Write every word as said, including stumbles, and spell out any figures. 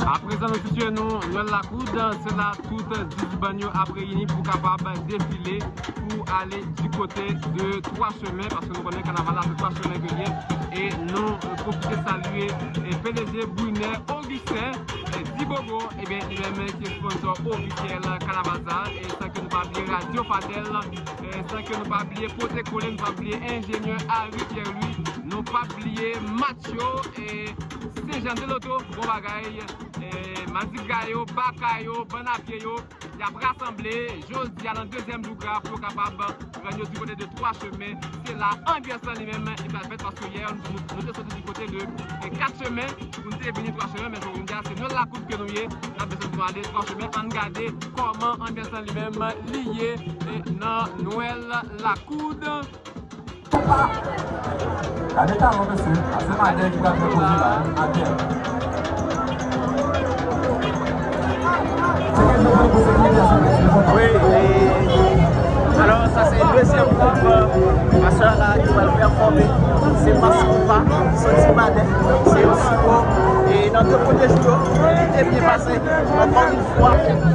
Aprezan, nou sitiye nou Nwèl Lakoud, se la tout dis bann yo ap reyini pou kapab defile pou ale di kote de Twa Chemen, paske nou konnen kanaval la se Twa Chemen ke l ye, e nou, e, pwofite salye, e, P D G Brunner Augustin, e, Dibogo, ebyen, li menm ki sponsò ofisyèl kanaval sa, e san ke nou pa bliye Radyo Fatèl, e san ke nou pa bliye Pote Kole, nou pa bliye enjenyè Harry Pierre Louis, nou pa bliye Match yo, e Sejan Deloto, bon bagay, e Madigra yo, Baka yo, Bann a Pye yo, y ap rasanble jodi a nan dezyèm dougra pou yo kapab rann yo di kote de Twa Chemen. Se la anbyans lan li menm li pral fèt, paske yè nou, nou, nou te soti di kote de, e, Kat Chemen pou nou te vini Twa Chemen, men jodi a se Nwèl Lakoud ke nou ye, n ap desann pou nou ale Twa Chemen. Ann gade kòman anbyans lan li menm li ye, e, nan Nwèl Lakoud. Gade talon, mesye. A, se Madè ki pral fè koze la, wi. Madè. Wi, e, alò, sa se dezyèm gwoup, e, aswè a la ki pral pèfòme. Se Mas Konpa, soti Madè. Se yon sipò, e, nan de premye jou yo, li te byen pase. Ankò yon fwa.